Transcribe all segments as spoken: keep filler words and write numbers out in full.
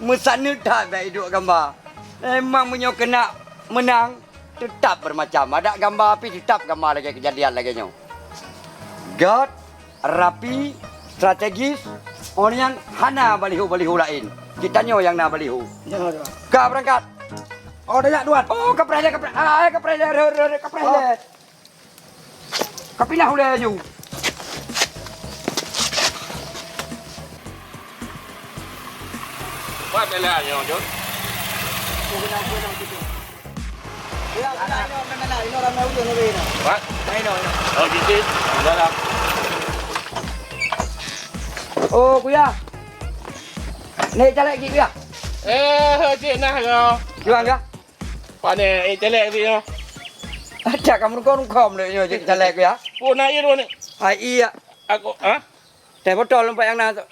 Meusaneut that bèk iduek gamba. Memang meunyoe keuneuk meunang, teutap beumacam. Adak gamba pih teutap gamba lagèe keujadian lagèe nyoe. Gèt, rapi, strategis, awaknyan hana baliho-baliho laén. Geutanyoe nyang na baliho. Ya, Tuan. Ka beurangkat. Oh, tajak, Tuan. Oh, kapreh lé, kapreh. Ah, kapreh lé, reu, reu, reu, kapreh lé. Kapinah ulèe laju. Buat dah lah, nyoe, Jun. Buat. Oh, gitu. Dah lah. Oh, Kuya. Naik caleg cit, Kuya. Eh, cit nah, kau. Juang kah? Pane, eh, caleg tu nyoe. Acak kamu rungkong-rungkong lé nyoe cit caleg ya. Oh, na iya tu ni. Hai iya. Aku, ha? Teh botol nampak yang na tu.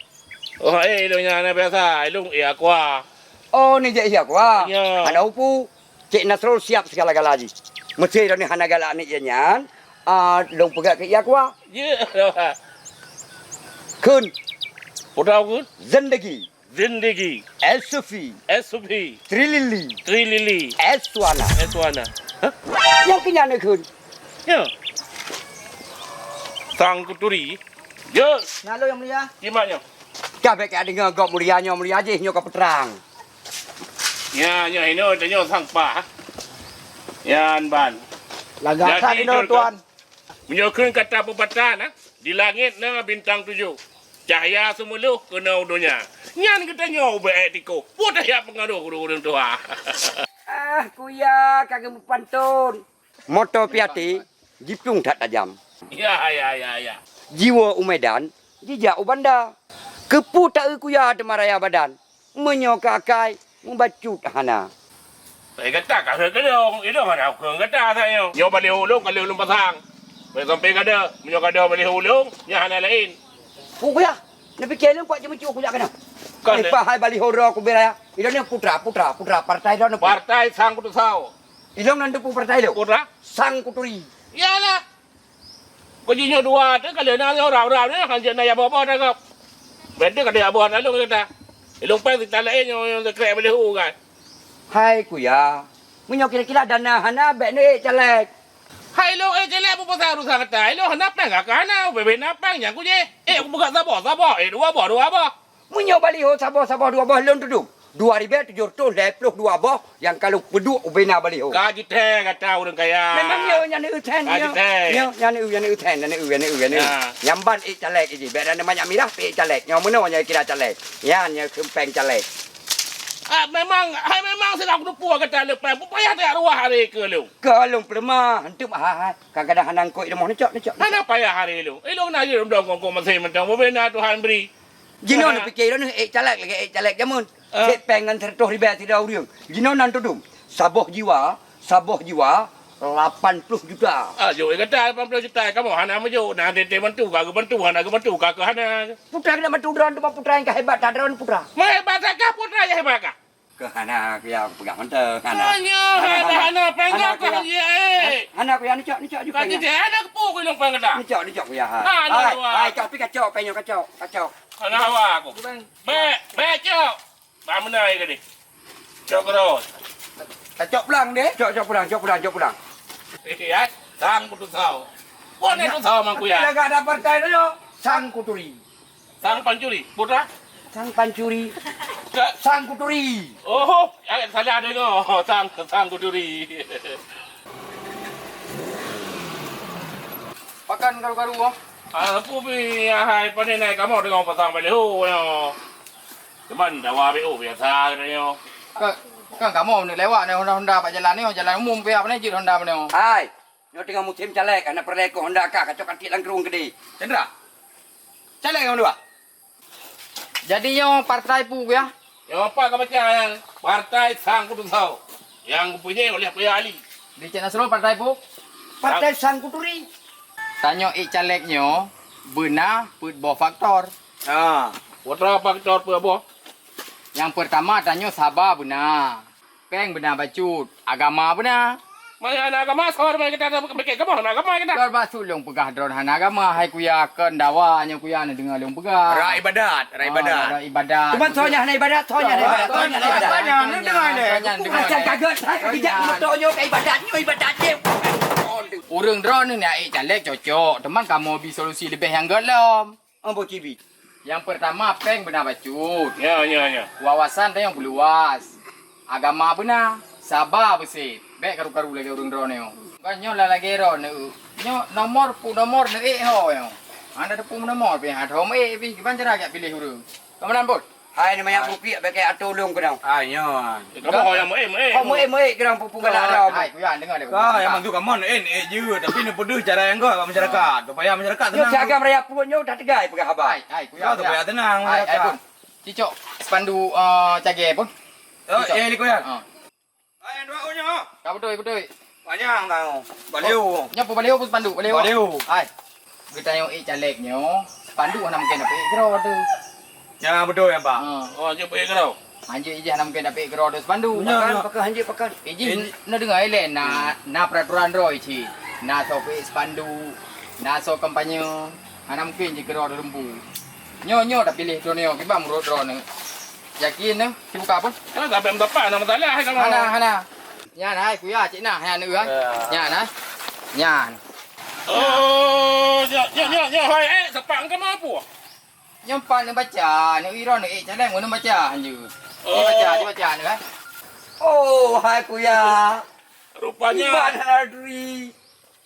Oh, eh, ilung nyan na biasa. Ilung iya kuah. Oh, ni je iya kuah. Ya. Hana upu. Cik Nasrul siap segala-gala ji. Mesti dah ni hana galak ni je nyan. Ah, long peugah ke iya kuah. Ya. Kun. Potau kun. Zendegi. Zindagi. Esufi. Esufi. Trilili. Trilili. Eswana. Eswana. Hah? Nyang keu nyan neukheun. Ya. Sang Kuturi. Ya. Nyan lôn, Yang Mulia. Kimak nyoe. Ka bèk ka deungoe gob mulia nyoe, mulia jih nyoe ka peutrang. Ya, nyoe inoe tanyoe sang pah. Yan ban. Lagak that inoe, Tuan. Meunyoe kheun kata pepatah na, di langét na bintang tujoh, cahya seumeulôh keunoe u donya. Nyan geutanyoe ubé ék tikoh, peue teuh jak peungaroh ureueng-ureueng tuha. Ah, Kuya ka geumeupanton. Moto piati, jiplueng that tajam. Ya, ya, ya, ya. Jiwoe u Medan, jijak u Banda. Keupeue taeu Kuya teuma raya badan? Meunyoe keu akai, mubacut hana. Eh, gata ka kheun keu lôn, ilôn hana kheun gata asai nyoe. Nyoe baliho ulôn ka lheueh lôn pasang. Bèk sampai gata, meunyoe gata baliho ulôn, nyan hana laén. Pu Kuya, neupiké lôn kuat jimeucue kujak keunoe. Kan, eh, eh. Pah hai baliho droe kubri raya. Ilôn ni putra, putra, putra partai droe ni. Partai Sang Kutusoe. Ilôn nan teupeu partai lôn. Putra? Sang Kuturi. Yalah. Kok jih nyoe dua teuh ka lheueh na ura-ura nyoe, hanjeuet na ya boh-boh tangkap. Bèk teuh ka ya boh na lôn gata. Ilôn péng sita laén nyoe, nyoe sekrek beulehu kan. Hai Kuya, meunyoe kira-kira dana hana bèk neuék caleg. Hai ilôn ék caleg peue pasal urusan gata? Ilôn hana péng ka hana, ubé-bé na péng nyang kujih. Ék kupeugah saboh, saboh, ék dua boh, dua boh. Meunyoe baliho saboh-saboh dua boh lôn tudong, dua ribèe tujoh reutôh lhèe ploh dua boh nyang ka lôn peuduek ubé na baliho. Ka jithèe gata ureueng kaya. Memang nyoe nyan eu thèe nyoe. Ka jithèe. Nyoe nyan eu, nyan eu thèe, nyan eu, nyan eu, nyan eu. Ya. Nyang ban ék caleg jih, bèk na manyak mirah pih ék caleg. Nyoe meunoe nyan kira caleg. Nyan nyoe keumpeng caleg. Ah, memang, hai memang sidang kuteupue gata leupah. Payah tajak ruwah hari keu lôn. Keu lôn peuleumah, hantom hai, hai. Kadang-kadang hana ngkot i rumoh, neucok, neucok, neucok. Hana payah hari lôn. Ilôn na jeuet lôn dong kongkong masih mantong. Ubé na Tuhan bri. Jinoe neupiké droeneuh ék caleg lagèe ék caleg jameun. Ah. Sép péng ngon seratus ribèe sidroe ureueng. Jinoe nan tudong. Saboh jiwa, saboh jiwa, lapan ploh juta. Ah, jok gata lapan ploh juta, kamoe hana meujok. Na teuntèe bantu, ka geubantu, hana geubantu, ka keuh hana. Putra keuneuk bantu droe, teuma putra nyang ka hebat that droe putra. Meuhebat that kah putra nyang hebat kah? Keu hana, Kuya, peugah mantong, hana. Hana, hana, hana, hana, péng hana, gata Kuya. Hana, Kuya, neucok, neucok ju péng. Ka jih, hana keupeue keu ilôn péng gata. Neucok, neucok, Kuya, hai. Hana, hai, hai, tapi kacok péng nyoe, kacok, kacok. Hana hawa aku. Bèk, bèk, cok. Bak meunan aja tadi. Cok keudroe. Kacok pulang deh. Cok, cok pulang, cok pulang, cok pulang. Eh, hai, Sang Kutusoe. Bukan Kutusoe, Mang Kuya. Lagak ada partai tu, Sang Kuturi. Sang Pancuri, putra? Sang Pancuri. Ka- Sang Kuturi. Oh, eh, salah dengar. Sang, Sang Kuturi. Pakan karu-karu, ah. Ah, pu pi, ah, hai, pandai naik kamu dengan pasang baliho, ya. Cuman dawa B O biasa katanya. Kan, kan kamu nak lewat naik Honda-Honda pak jalan ni, jalan umum pih apa ni, jit Honda mana? Hai, nyoe teungoh musim caleg, hana peureulèe keu Honda kah, kacok atik lam krueng keudéh. Chandra, caleg nyang dua. Jadi nyoe partai pu ya? Nyang apa ka baca nyan? Partai Sang Kutusoe. Nyang geupunyai oleh Kuya Ali. Di Cik Nasrul partai pu? Partai Sang Kuturi. Tanyoe ék caleg nyoe beuna peuet boh faktor. Ha, putra faktor peuet boh. Nyang peurtama tanyoe saba beuna. Péng beuna bacut, agama beuna. Meuhana agama, soe meuhana kita, bèk kamoe hana agama kita. Kon maksud lôn peugah droe hana agama, hai kuya, kon dawa nyoe kuya neudeungoe lôn peugah. Rot ibadat, rot ibadat. Ah, rot ibadat. Cuman soe nyang hana ibadat, soe nyang hana ibadat, soe nyang hana ibadat. Soe nyang neudeungoe lé. Soe nyang neudeungoe lé. Macam kaget, hai kejak moto nyoe ka ibadat, nyoe ibadat jih. Ureueng droeneuh nyan ék caleg cocok, teuma kamoe bi solusi leubeh nyang göt lom. Ambo cibi. Nyang peurtama, péng beuna bacut. Ya, ya, ya. Wawasan tanyoe peuluwas. Agama beuna, saba beusét. Bèk karu-karu lagèe ureueng droeneuh nyoe. Kon nyoe lah lagèe droeneuh. Nyoe nomor pu nomor neuék ho nyoe. Hana teupeu nomor pih, hana ho meuék pih, kiban cara jak piléh ureueng. Ka meunan, Bos? Hai, ni manyak bukit bèk keu atô lôn keudong. Hai, nyoe. Kamoe ho nyang meuék-meuék. Ho meuék-meuék keudong pu-pu galak droe. Hai, kuya, deungö deh. Ka, nyang bantu kamoe neuék, neuék jeuet, tapi neupeuduh cara nyang göt bak masyarakat, supaya masyarakat tenang. Nyoe siagam raya pruet nyoe dah teugai peugah haba. Hai, hai, kuya, supaya tenang masyarakat. Hai, hai, Bos. Cicok spanduk, eh, cagée, Bos. Oh, cicok. Eh, ni kuya. Ah. Hai, nyang dua oh nyoe. Ka beutôi, beutôi. Panyang tau. Baliu. Nyoe peue baliu, peue spanduk, baliu? Baliu. Hai. Geutanyoe ék caleg nyoe, spanduk hana mungken dapeuék keudroe teuh. Nyan beutôi, ya, Pak. Ha. Oh, hanjeuet peuék keudroe. Hanjeuet ijih hana mungken dapeuék keudroe teuh spanduk. Nyoe, pakan, nyoe. Pakan hanjeuet pakan. Ijih na deungoe ilée na, na peraturan droe cit. Na soe peuék spanduk, na soe kampanye. Hana mungken jih keudroe teuh teumpu. Nyoe, nyoe tapiléh droeneuh, kiban meunurot droeneuh. Yakin nyoe, sibuka pun? Hana sampai meusapat, hana masalah, hai kamoe. Hana, hana. Nyan, hai, kuya, cit nah, nyan, nyan, hai. Ya. Nyan, hai. Nyan. Oh, nyoe, nyoe, nyoe, nyoe, hai, eh, seupang ke mapu? Nyoe pat neubaca, neuiron, eh, caleng, ngon neubaca, hanjeuet. Oh. Neubaca, neubaca, nyoe, hai. Oh, hai, kuya. Rupanya. Iban hana turi.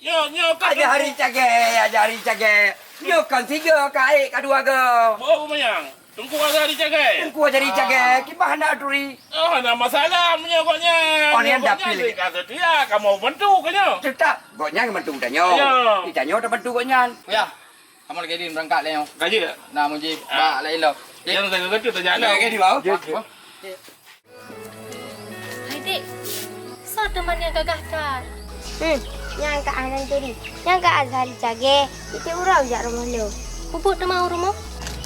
Nyoe, nyoe ka aja hari cagée, aja hari cagée. Nyoe kan siga ka ék ka dua ga. Oh, meunyang. Teungku aja hari cagée. Teungku aja hari cagée. Ah. Kiban hana turi. Oh, hana masalah meunyoe gobnyan. Oh, nyan dapil. Gobnyan ka seutia, kamoe bantu keu nyoe. Teutap, gobnyan bantu tanyoe. Ya. Di tanyoe tabantu gobnyan. Ya. Kamoe lagée di beurangkat lé nyoe. Gaji tak? Nah, muji bak laén lom. Ya, lagée tu tajak lom. Lagée di bawah. Ya, ya. Hai, Dek. Soe teuma nyang gagah that? Hmm, nyang ka hana turi. Nyang ka Azhari cagée, tieb-tieb uroe jak rumoh lôn. Peubuet teuma u rumoh?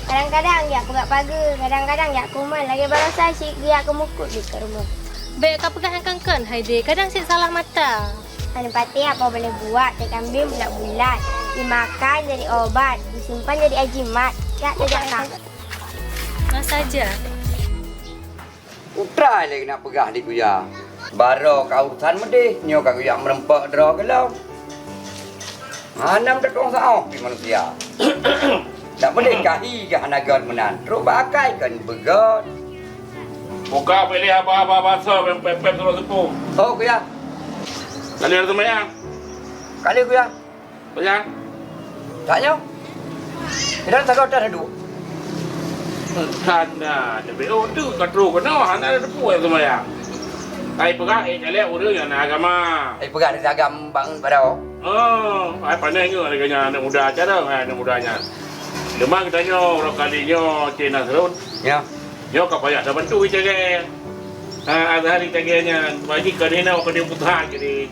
Kadang-kadang jak peugah pageue, kadang-kadang jak kuman, lagée baroesa cit geujak keumukot di rumoh. Bèk kapeugah nyang kon-kon, hai Dek, kadang cit salah mata. Hana patéh apa boleh buat, tai kambing bulat-bulat. Dimakan jadi obat, disimpan jadi ajimat. Jak tajak kah? Nah saja. Utai lé nak peugah di kuya. Baroe ka urusan meudeh, nyoe ka geujak meureumpok droe keulom. Hana meutatong saôh pih manusia. Tak boleh kahi ke hana göt meunan. Trok bak akai kon beugöt. Buka pilih apa-apa basa pem-pem suruh sepuh. Oh, kuya. Kali ada semayang. Kali, kuya. Peugah. Tak nyoe. Kita tak kau tak duduk. Tanda, tapi oh tu ka trok keunoe, hana ada teupeu yang sembahyang. Ai peugah, eh, calek ureueng nyang na agama. Ai peugah dari agam bang baroe. Oh, ai pandai nyoe lagèe nyan aneuk muda cara, ai aneuk muda nyan. Cuma geutanyoe uroe kali nyoe Cik Nasrun. Ya. Nyoe ka payah tabantu cagée. Ha, Azhari cagée nyan, bagi ka dinoe ka diputra jadi.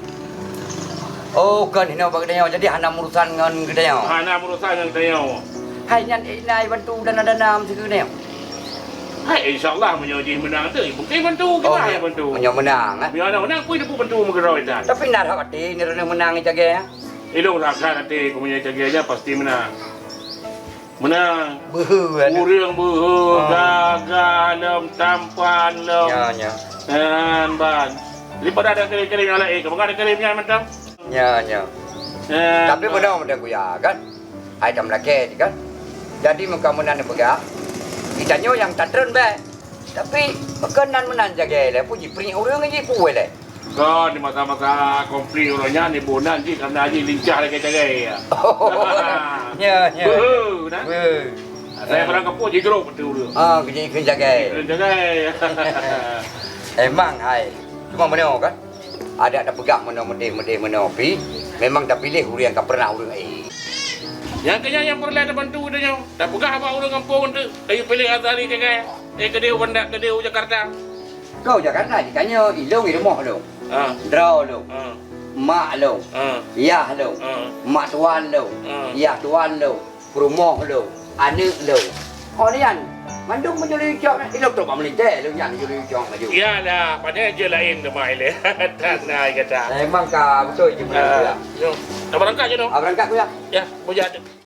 Oh, ka dinoe bak geutanyoe, jadi hana urusan ngon geutanyoe. Hana urusan ngon geutanyoe. Hai nyan, eh, na bantu dana-dana meusigeue nyoe. Hai, insyaallah meunyoe jih meunang tu, mungkin bantu kita oh, ya bantu. Meunyoe meunang, eh. Meunyoe hana meunang, pun dia bantu meugeuroi dah. Tapi na hati ni meunang cagée, ya. Ilong rakan hati, meunyoe cagée nyan pasti meunang. Meunang. Beuhe, ada. Ureueng beuhe, ah, gagah lom, tampan lom. Nya, nya. Nyan ban. Daripada ada kirim-kirim nyang laén, kamoe ada kirim nyan mantong. Nya, nya. Nyan. Tapi beuna mantong kuya kan? Ai tam lakée kan? Jadi muka meunan peugah, geutanyoe nyang tatreun bèk. Tapi pakon nan meunan jagai lé, puji pring ureueng ji puwoe lé. Kon di masa-masa konflik uroe nyan, ibu nan jih karena jih lincah lagèe jagai, ya. Oh, ya, ya. Beuh, nah. Beuh. Saya barang kapok jigrob betul tu. Ah, kerja ikut jagai. Ikut jagai. Emang, hai. Cuma meunoe kan? Adak tapeugah meunoe meudeh-meudeh meunoe pi, memang tapiléh ureueng ka pernah ureueng, eh. Nyang keu nyan nyang peureulèe tabantu geutanyoe. Tapeugah bak ureueng gampông tu, kayue piléh Azhari jagai. Eh, keudeh u Banda, keudeh u Jakarta. Keu Jakarta jitanyoe, ilong i rumoh lôn. Ah. Droe lôn. Ah. Mak lôn. Ah. Yah lôn. Ah. Mak tuan lôn. Ah. Yah tuan lôn. Peurumoh lôn. Aneuk lôn. Oh, nyan. Mandum meujului cok, ilok tu bak meulinteh, lôn nyan meujului cok laju. Iyalah, padahai jeuet laén teuma ilée. Tan na kata. Memang ka beutôi je meunang Ah, tu, ya. Yo. Dah berangkat je tu. Ah, berangkat tu, ya. Ya, bujak tu.